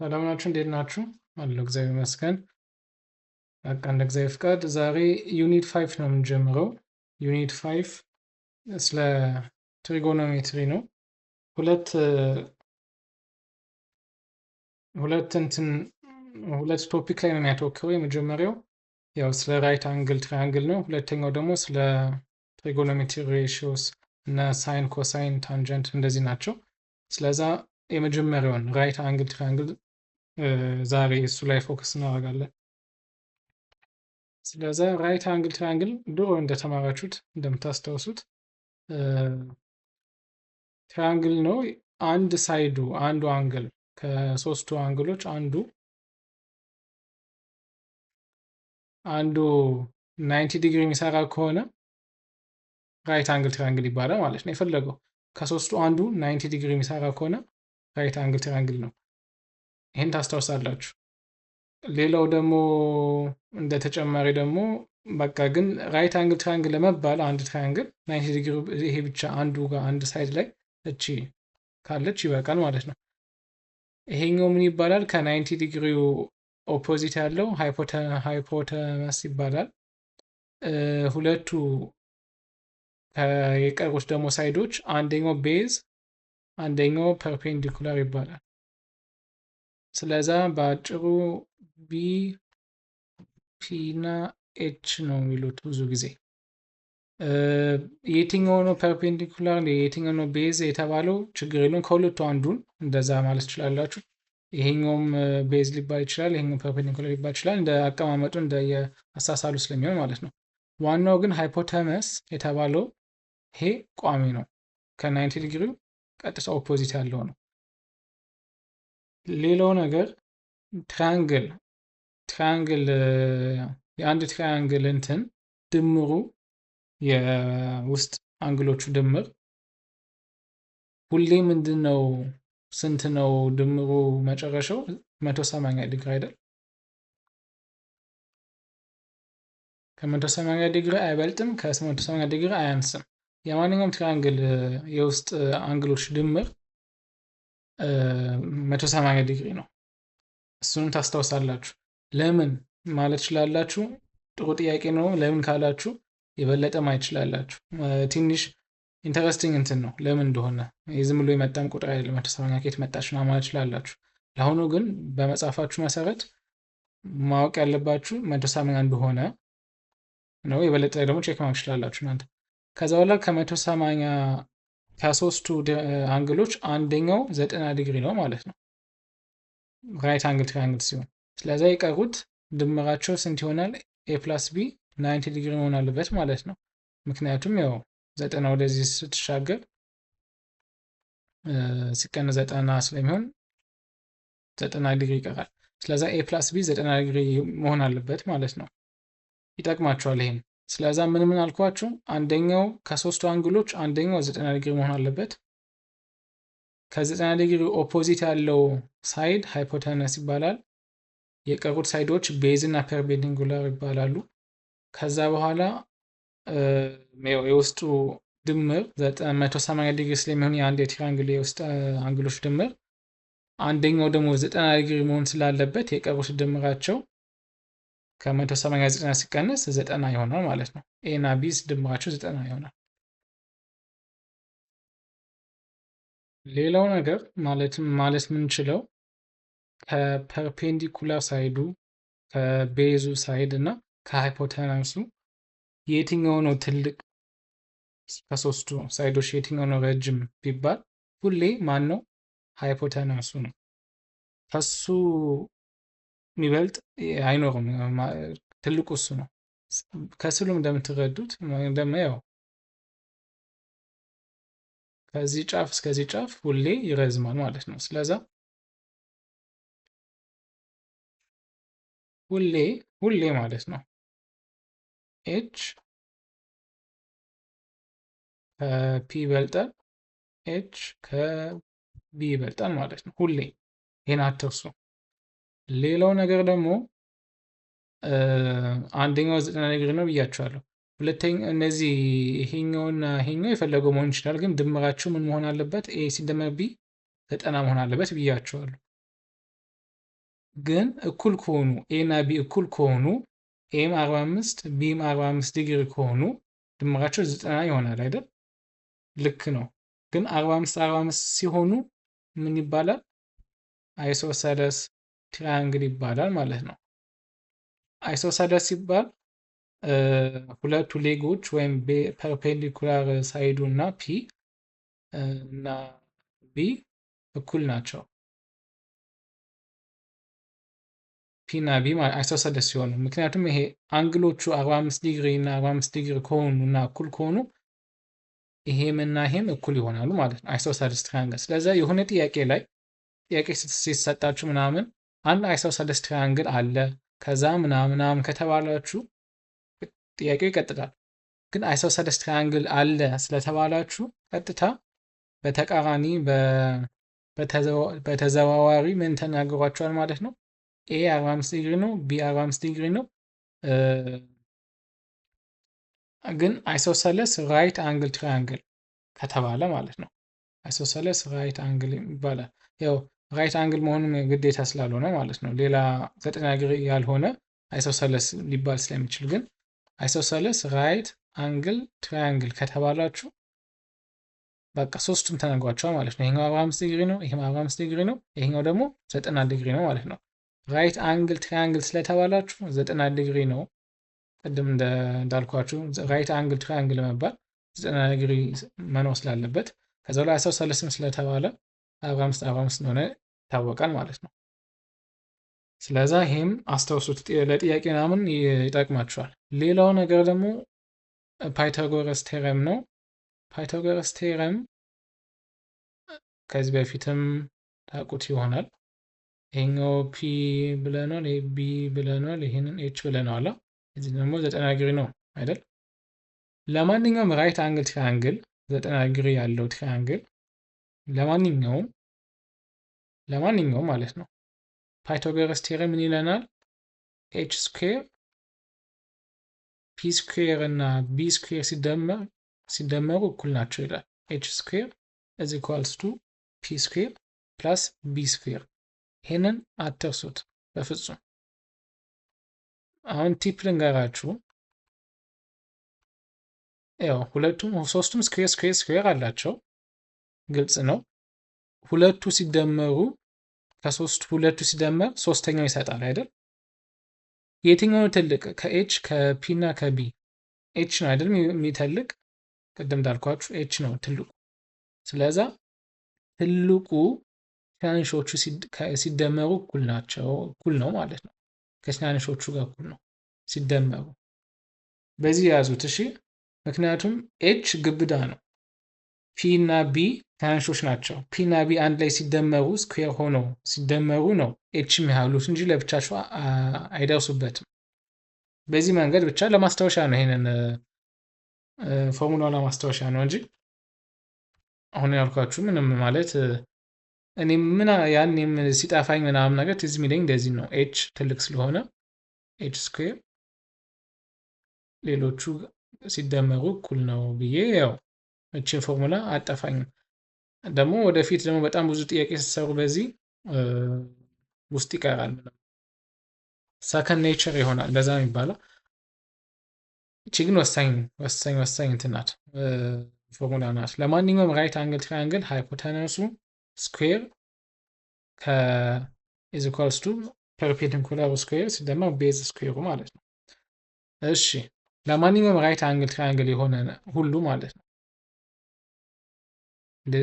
ሰላም ናችሁ? እንዴት ናችሁ? አለሁ፣ እግዚአብሔር ይመስገን። በቃ እንደ እግዚአብሔር ፍቃድ ዛሬ unit 5 ነው የምንጀምረው። Unit 5 ስለ trigonometry ነው። ሁለት ሁለት እንትን ሁለት topic ላይ ነው የሚያተኩረው። የመጀመሪያው ያው ስለ right angle triangle ነው። ሁለተኛው ደግሞ ስለ trigonometry ratios እና sine፣ cosine፣ tangent እንደዚህ ናቸው። ስለዛ የመጀመሪያውን right angle triangle ዛሬ እሱ ላይ focus እናደርጋለን። ስለዛ right angle triangle ድሮ እንደተማራችሁት እንደምታስታውሱት triangle ነው። አንድ side ኡ፣ አንዱ angle፣ ከሶስቱ angle ኦች አንዱ 90 ዲግሪ የሚሰራ ከሆነ right angle triangle ይባላል ማለት ነው። የፈለገው ከሶስቱ አንዱ 90 ዲግሪ የሚሰራ ከሆነ right angle triangle ነው። ይህን ታስታውሳላችሁ። ሌላው ደግሞ እንደ ተጨማሪ ደግሞ በቃ ግን right angle triangle ለመባል አንድ triangle 90 ዲግሪ ይሄ ብቻ አንዱ ጋር አንድ side ላይ እቺ ካለች ይበቃል ማለት ነው። ይሄኛው ምን ይባላል? ከ90 ዲግሪው opposite ያለው hypotenuse ይባላል። ሁለቱ የቀሩት ደግሞ side ኦች አንደኛው base፣ አንደኛው perpendicular ይባላል። ስለዛ በአጭሩ B፣ P እና H ነው የሚሉት ብዙ ጊዜ። የትኛው ነው perpendicular፣ የትኛው ነው base የተባለው ችግር የለውም። ከሁለቱ አንዱን እንደዛ ማለት ትችላላችሁ። ይሄኛውም base ሊባል ይችላል፣ ይሄኛው perpendicular ሊባል ይችላል። እንደ አቀማመጡ፣ እንደ የአሳሳሉ ስለሚሆን ማለት ነው። ዋናው ግን hypotenuse የተባለው ይሄ ቋሚ ነው። ከ90 ዲግሪው ቀጥታ opposite ያለው ነው። ሌላው ነገር triangle የአንድ triangle እንትን ድምሩ፣ የውስጥ angle ኦቹ ድምር ሁሌ ምንድን ነው? ስንት ነው ድምሩ? መጨረሻው 180 ዲግሪ አይደል? ከ180 ዲግሪ አይበልጥም፣ ከ180 ዲግሪ አያንስም። የማንኛውም triangle የውስጥ angle ኦች ድምር 180 ዲግሪ ነው። እሱንም ታስታውሳላችሁ። ለምን ማለት ትችላላችሁ። ጥሩ ጥያቄ ነው። ለምን ካላችሁ የበለጠ ማየት ትችላላችሁ። ትንሽ interesting እንትን ነው ለምን እንደሆነ፣ ዝም ብሎ የመጣም ቁጥር አይደለም። 180 ከየት መጣች ምናምን ማለት ትችላላችሁ። ለአሁኑ ግን በመጽሐፋችሁ መሰረት ማወቅ ያለባችሁ 180 እንደሆነ ነው። የበለጠ ደግሞ check ማድረግ ትችላላችሁ እናንተ። ከዛ በኋላ ከ180 ከሶስቱ angle ኦች አንደኛው 90 ዲግሪ ነው ማለት ነው right angle triangle ሲሆን። ስለዚ የቀሩት ድምራቸው ስንት ይሆናል? A plus B 90 ዲግሪ መሆን አለበት ማለት ነው። ምክንያቱም ያው 90 ወደዚህ ስትሻገር ሲቀነስ 90 ስለሚሆን 90 ዲግሪ ይቀራል። ስለዛ A plus B 90 ዲግሪ መሆን አለበት ማለት ነው። ይጠቅማቸዋል ይሄን። ስለዛ ምን ምን አልኳችሁ? አንደኛው ከሶስቱ angle ኦች አንደኛው 90 ዲግሪ መሆን አለበት። ከ90 ዲግሪ opposite ያለው side hypotenuse ይባላል። የቀሩት side ኦች base እና perpendicular ይባላሉ። ከዛ በኋላ የውስጡ ድምር 180 ዲግሪ ስለሚሆን የአንድ የ triangle የውስጥ angle ኦች ድምር አንደኛው ደግሞ 90 ዲግሪ መሆን ስላለበት የቀሩት ድምራቸው ከ180 90 ሲቀነስ 90 ይሆናል ማለት ነው። A እና B ድምራቸው 90 ይሆናል። ሌላው ነገር ማለትም ማለት የምንችለው ከፐርፔንዲኩላር ሳይዱ፣ ከቤዙ ሳይድ እና ከ hypotenuse ኡ የትኛው ነው ትልቅ፣ ከሶስቱ side ኦች የትኛው ነው ረጅም ቢባል ሁሌ ማን ነው? Hypotenuse ኡ ነው። ከሱ የሚበልጥ አይኖርም። ትልቁ እሱ ነው። ከስሉም እንደምትረዱት እንደማየው ከዚህ ጫፍ እስከዚህ ጫፍ ሁሌ ይረዝማል ማለት ነው። ስለዛ ሁሌ ሁሌ ማለት ነው H ከ P ይበልጣል፣ H ከ B ይበልጣል ማለት ነው። ሁሌ ይሄን አትርሱ። ሌላው ነገር ደግሞ አንደኛው 90 ዲግሪ ነው ብያቸዋለሁ። ሁለተኛ እነዚህ ይሄኛውና ይሄኛው የፈለገው መሆን ይችላል፣ ግን ድምራቸው ምን መሆን አለበት? A ሲደመር B 90 መሆን አለበት ብያቸዋለሁ። ግን እኩል ከሆኑ A እና B እኩል ከሆኑ A ም 45 B ም 45 ዲግሪ ከሆኑ ድምራቸው 90 ይሆናል አይደል? ልክ ነው። ግን 45 45 ሲሆኑ ምን ይባላል? Isosceles triangle ይባላል ማለት ነው። Isosceles ሲባል ሁለቱ leg ኦች ወይም perpendicular side ኡ እና P እና B እኩል ናቸው። P እና B isosceles ሲሆኑ፣ ምክንያቱም ይሄ angle ኦቹ 45 ዲግሪ እና 45 ዲግሪ ከሆኑ እና እኩል ከሆኑ ይሄም እና ይሄም እኩል ይሆናሉ ማለት ነው። Isosceles triangle። ስለዚህ የሆነ ጥያቄ ላይ ጥያቄ ሲሰጣችሁ ምናምን አንድ isosceles triangle አለ ከዛ ምናምን ከተባላችሁ ጥያቄው ይቀጥላል። ግን isosceles triangle አለ ስለተባላችሁ ቀጥታ በተቃራኒ በተዘዋዋሪ ምን ተናግሯቸዋል ማለት ነው። A 45 ዲግሪ ነው፣ B 45 ዲግሪ ነው። ግን isosceles right angle triangle ከተባለ ማለት ነው። Isosceles right angle ይባላል። ያው right angle መሆኑን ግዴታ ስላልሆነ ማለት ነው። ሌላ 90 ዲግሪ ያልሆነ isosceles ሊባል ስለሚችል፣ ግን isosceles right angle triangle ከተባላችሁ በቃ ሶስቱም ተነግሯቸዋል ማለት ነው። ይሄኛው 45 ዲግሪ ነው፣ ይሄም 45 ዲግሪ ነው፣ ይሄኛው ደግሞ 90 ዲግሪ ነው ማለት ነው። Right angle triangle ስለተባላችሁ 90 ዲግሪ ነው። ቅድም እንዳልኳችሁ right angle triangle ለመባል 90 ዲግሪ መኖር ስላለበት፣ ከዛ ላይ isosceles ም ስለተባለ 45 45 እንደሆነ ይታወቃል ማለት ነው። ስለዛ ይሄም አስታውሱት፣ ለጥያቄ ምናምን ይጠቅማችኋል። ሌላው ነገር ደግሞ Pythagoras theorem ነው። Pythagoras theorem ከዚህ በፊትም ታውቁት ይሆናል። ይሄኛው P ብለናል፣ ይሄ B ብለናል፣ ይሄንን H ብለናል። እዚህ ደግሞ 90 ዲግሪ ነው አይደል? ለማንኛውም right angle triangle 90 ዲግሪ ያለው triangle ለማንኛውም ማለት ነው Pythagoras theorem ምን ይለናል? H square P square እና B square ሲደመሩ እኩል ናቸው ይላል። H square is equals to P square plus B square። ይሄንን አትርሱት በፍጹም። አሁን tip ልንገራችሁ። ያው ሁለቱም ሶስቱም square square square አላቸው፣ ግልጽ ነው። ሁለቱ ሲደመሩ ከሶስቱ ሁለቱ ሲደመር ሶስተኛው ይሰጣል አይደል? የትኛው ትልቅ? ከ H ከ P እና ከ B H ነው አይደል የሚተልቅ? ቅድም እንዳልኳችሁ H ነው ትልቁ። ስለዛ ትልቁ ትናንሾቹ ሲደመሩ እኩል ናቸው፣ እኩል ነው ማለት ነው። ከትናንሾቹ ጋር እኩል ነው ሲደመሩ። በዚህ የያዙት እሺ። ምክንያቱም H ግብዳ ነው፣ P እና B ትናንሾች ናቸው። P እና B አንድ ላይ ሲደመሩ square ሆነው ሲደመሩ ነው H የሚያህሉት እንጂ ለብቻቸው አይደርሱበትም። በዚህ መንገድ ብቻ ለማስታወሻ ነው፣ ይሄንን ፎርሙላ ለማስታወሻ ነው እንጂ አሁን ያልኳችሁ ምንም ማለት እኔ ምን ያኔም ሲጠፋኝ ምናምን ነገር ትዝ የሚለኝ እንደዚህ ነው። H ትልቅ ስለሆነ H square ሌሎቹ ሲደመሩ እኩል ነው ብዬ ያው እችን ፎርሙላ አጠፋኝም። ደግሞ ወደፊት ደግሞ በጣም ብዙ ጥያቄ ስትሰሩ በዚህ ውስጥ ይቀራል። ምንም second nature ይሆናል፣ እንደዛ ነው የሚባለው። እቺ ግን ወሳኝ ወሳኝ ወሳኝ እንትን ናት፣ ፎርሙላ ናት። ለማንኛውም right angle triangle hypotenuse ኡ square ከ is equals to perpendicular square ሲደመር base square ኡ ማለት ነው። እሺ ለማንኛውም right angle triangle የሆነ ሁሉ ማለት ነው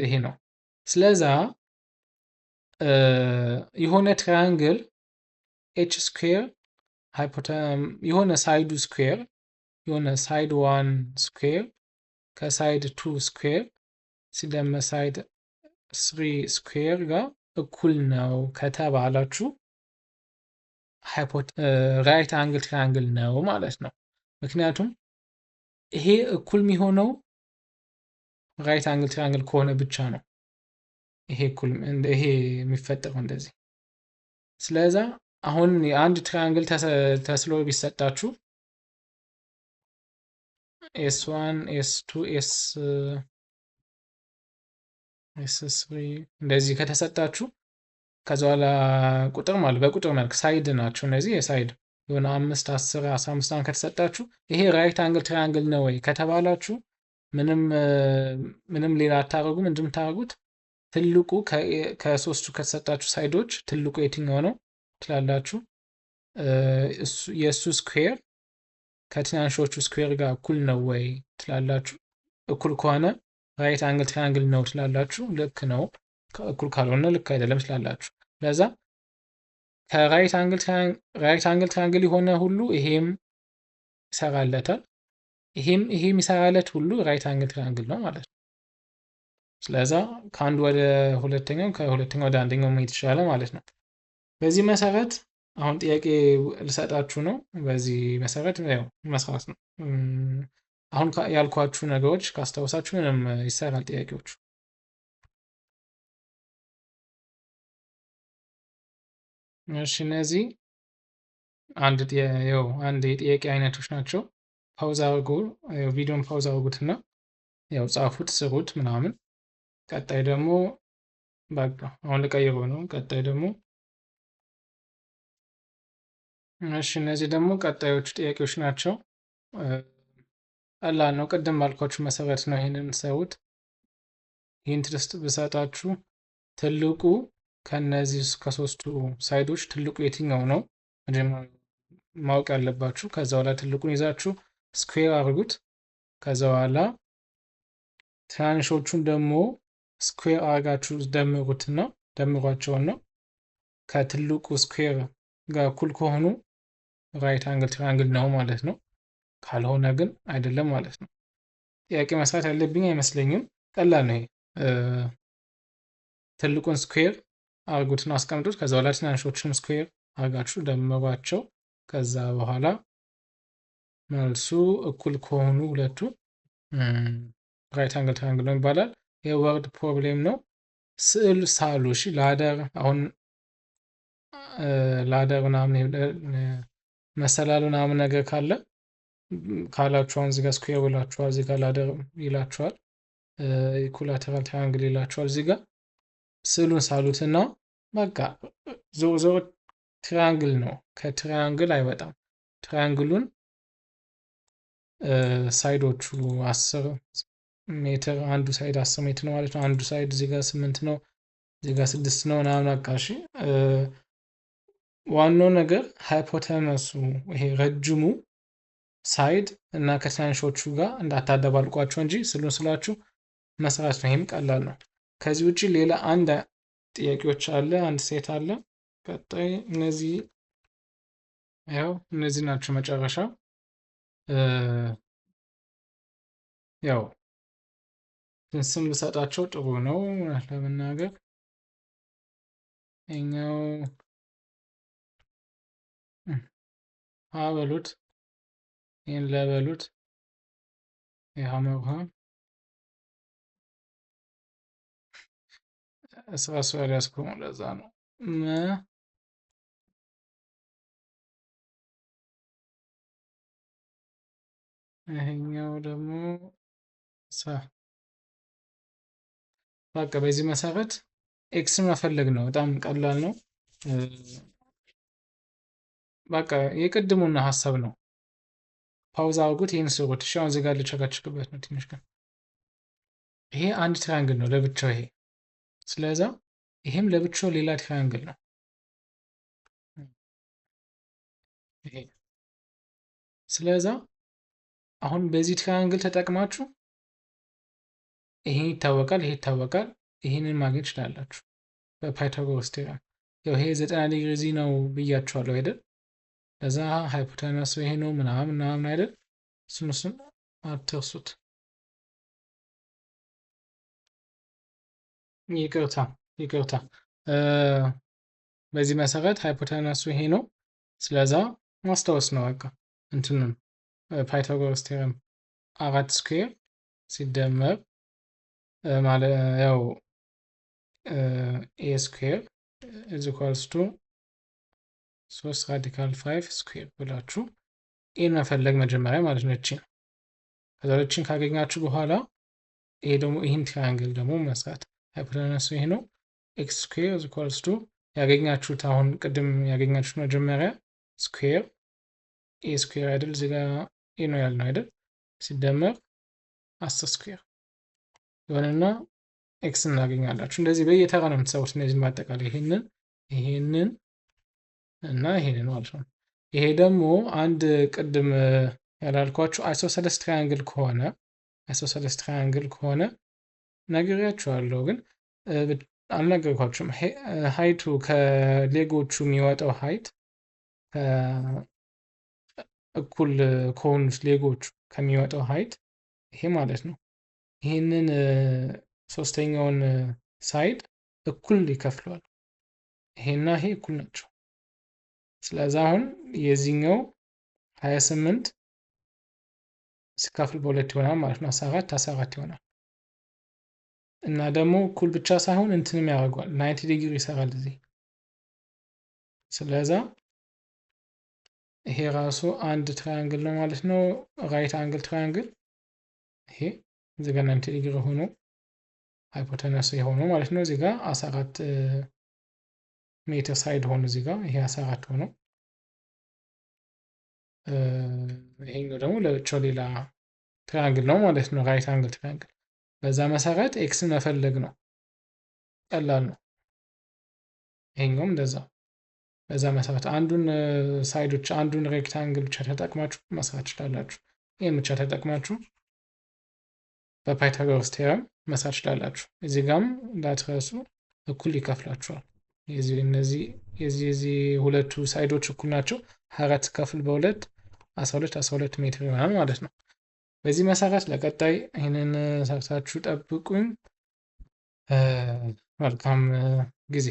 ይሄ ነው። ስለዛ የሆነ triangle H square የሆነ side ኡ square የሆነ side one square ከ side two square ሲደመር side three square ጋር እኩል ነው ከተባላችሁ right angle triangle ነው ማለት ነው። ምክንያቱም ይሄ እኩል የሚሆነው right angle triangle ከሆነ ብቻ ነው ይሄ እኩል ይሄ የሚፈጠረው እንደዚህ። ስለዛ አሁን የአንድ triangle ተስሎ ቢሰጣችሁ S one S two S three እንደዚህ ከተሰጣችሁ ከዛ በኋላ ቁጥር ማለት በቁጥር መልክ side ናቸው እነዚህ የ side የሆነ 5፣ 10፣ 15 ከተሰጣችሁ ይሄ right angle triangle ነው ወይ ከተባላችሁ ምንም ሌላ አታደርጉም። እንደምታደርጉት ትልቁ ከሶስቱ ከተሰጣችሁ side ኦች ትልቁ የትኛው ነው ትላላችሁ። የእሱ square ከትናንሾቹ square ጋር እኩል ነው ወይ ትላላችሁ። እኩል ከሆነ right angle triangle ነው ትላላችሁ፣ ልክ ነው። እኩል ካልሆነ ልክ አይደለም ትላላችሁ። ለዛ ከ right angle triangle የሆነ ሁሉ ይሄም ይሰራለታል፣ ይሄም ይሰራለት ሁሉ right angle triangle ነው ማለት ነው። ስለዛ ከአንዱ ወደ ሁለተኛው ከሁለተኛው ወደ አንደኛው መሄድ ይችላል ማለት ነው። በዚህ መሰረት አሁን ጥያቄ ልሰጣችሁ ነው። በዚህ መሰረት ያው መስራት ነው። አሁን ያልኳችሁ ነገሮች ካስታወሳችሁ ምንም ይሰራል ጥያቄዎቹ። እሺ እነዚህ አንድ የጥያቄ አይነቶች ናቸው። pause አድርጉ፣ ቪዲዮን pause አድርጉትና ያው ጻፉት፣ ስሩት ምናምን። ቀጣይ ደግሞ በቃ አሁን ልቀይረው ነው። ቀጣይ ደግሞ እሺ እነዚህ ደግሞ ቀጣዮቹ ጥያቄዎች ናቸው። ቀላል ነው። ቅድም ባልኳችሁ መሰረት ነው ይሄንን የምትሰሩት። ይህን ትስጥ ብሰጣችሁ ትልቁ ከነዚህ ከሶስቱ side ኦች ትልቁ የትኛው ነው ማወቅ ያለባችሁ። ከዛ በኋላ ትልቁን ይዛችሁ square አድርጉት። ከዛ በኋላ ትናንሾቹን ደግሞ square አድርጋችሁ ደምሩትና ደምሯቸውና ከትልቁ square ጋር እኩል ከሆኑ right angle triangle ነው ማለት ነው። ካልሆነ ግን አይደለም ማለት ነው። ጥያቄ መስራት ያለብኝ አይመስለኝም። ቀላል ነው ይሄ። ትልቁን square አርጉትና አስቀምጡት። ከዛ በኋላ ትናንሾቹን square አርጋችሁ ደምሯቸው። ከዛ በኋላ መልሱ እኩል ከሆኑ ሁለቱ right angle triangle ነው ይባላል። የ word problem ነው። ስዕል ሳሉ። እሺ ladder አሁን ladder ምናምን መሰላል ምናምን ነገር ካለ ካላችሁ አሁን እዚህ ጋር square ብላችኋል፣ እዚህ ጋር ladder ይላችኋል፣ equilateral triangle ይላችኋል። እዚህ ጋር ስዕሉን ሳሉትና በቃ ዞሮ ዞሮ triangle ነው፣ ከ triangle አይወጣም። triangle ኡን side ኦቹ 10 ሜትር አንዱ side 10 ሜትር ነው ማለት ነው። አንዱ side እዚህ ጋር 8 ነው፣ እዚህ ጋር 6 ነው ምናምን በቃ እሺ። ዋናው ነገር hypotenuse ኡ ይሄ ረጅሙ side እና ከትናንሾቹ ጋር እንዳታደባልቋቸው እንጂ ስሉን ስላችሁ መስራት ነው። ይሄም ቀላል ነው። ከዚህ ውጪ ሌላ አንድ ጥያቄዎች አለ፣ አንድ set አለ። ቀጣይ እነዚህ ያው እነዚህ ናቸው መጨረሻ። ያው ስም ብሰጣቸው ጥሩ ነው ለመናገር። ይኸኛው ሀ በሉት፣ ይህን ለበሉት፣ የሀመር ውሃ ስራ ያስኩ ለዛ ነው። ይሄኛው ደግሞ ሰ። በቃ በዚህ መሰረት x መፈለግ ነው። በጣም ቀላል ነው። በቃ የቅድሙና ሀሳብ ነው። pause አድርጉት፣ ይህን ስሩት። እሺ አሁን እዚህ ጋር ልጨቃጭቅበት ነው ትንሽ ግን። ይሄ አንድ triangle ነው ለብቻው ይሄ። ስለዛ ይሄም ለብቻው ሌላ triangle ነው። ይሄ ስለዛ አሁን በዚህ triangle ተጠቅማችሁ ይሄ ይታወቃል፣ ይሄ ይታወቃል፣ ይሄንን ማግኘት ትችላላችሁ በ Pythagoras theorem። ያው ይሄ 90 ዲግሪ እዚህ ነው ብያችኋለሁ አይደል? ለዛ hypotenuse ኡ ይሄ ነው ምናምን ምናምን አይደል? እሱን አትርሱት። ይቅርታ ይቅርታ። በዚህ መሰረት hypotenuse ኡ ይሄ ነው። ስለዛ ማስታወስ ነው በቃ እንትኑን Pythagoras theorem 4 square ሲደመር ማለት ያው a square is equals to 3 radical 5 square ብላችሁ a ን መፈለግ መጀመሪያ ማለት ነው። እቺ ከዛ እቺን ካገኛችሁ በኋላ ይሄ ደግሞ ይሄን triangle ደግሞ መስራት hypotenuse ኡ ይሄ ነው። x square is equals to ያገኛችሁት አሁን ቅድም ያገኛችሁት መጀመሪያ square a square አይደል? እዚህ ጋር a ነው ያልነው አይደል? ሲደመር 10 square ይሆንና x እናገኛላችሁ። እንደዚህ በየተራ ነው የምትሰሩት። እነዚህን በአጠቃላይ ይሄንን፣ ይሄንን እና ይሄንን ማለት ነው። ይሄ ደግሞ አንድ ቅድም ያላልኳችሁ isosceles triangle ከሆነ ነግሬያችኋለሁ፣ ግን አልነገርኳችሁም። Height ኡ ከ leg ኦቹ የሚወጣው height እኩል ከሆኑት leg ኦቹ ከሚወጣው height ይሄ ማለት ነው። ይህንን ሶስተኛውን side እኩል ይከፍለዋል። ይሄና ይሄ እኩል ናቸው። ስለዚህ አሁን የዚህኛው 28 ሲካፍል በሁለት ይሆናል ማለት ነው። 14 14 ይሆናል። እና ደግሞ እኩል ብቻ ሳይሆን እንትንም ያደርገዋል፣ 90 ዲግሪ ይሰራል እዚህ። ስለዛ ይሄ ራሱ አንድ triangle ነው ማለት ነው። Right angle triangle ይሄ እዚህ ጋር 90 ዲግሪ ሆኖ hypotenuse የሆነው ማለት ነው። እዚህ ጋር 14 ሜትር side ሆኖ እዚህ ጋር ይሄ 14 ሆኖ ይሄኛው ደግሞ ለብቻው ሌላ triangle ነው ማለት ነው። Right angle triangle። በዛ መሰረት x ን መፈለግ ነው፣ ቀላል ነው። ይሄኛውም እንደዛ በዛ መሰረት አንዱን side ኦች አንዱን rectangle ብቻ ተጠቅማችሁ መስራት ትችላላችሁ። ይህን ብቻ ተጠቅማችሁ በ Pythagoras theorem መስራት ትችላላችሁ። እዚህ ጋም እንዳትረሱ እኩል ይከፍላችኋል። እነዚህ የዚህ ሁለቱ side ኦች እኩል ናቸው። 24 ሲካፈል በሁለት 12 12 ሜትር ይሆናል ማለት ነው። በዚህ መሰረት ለቀጣይ ይህንን ሰርታችሁ ጠብቁኝ። መልካም ጊዜ።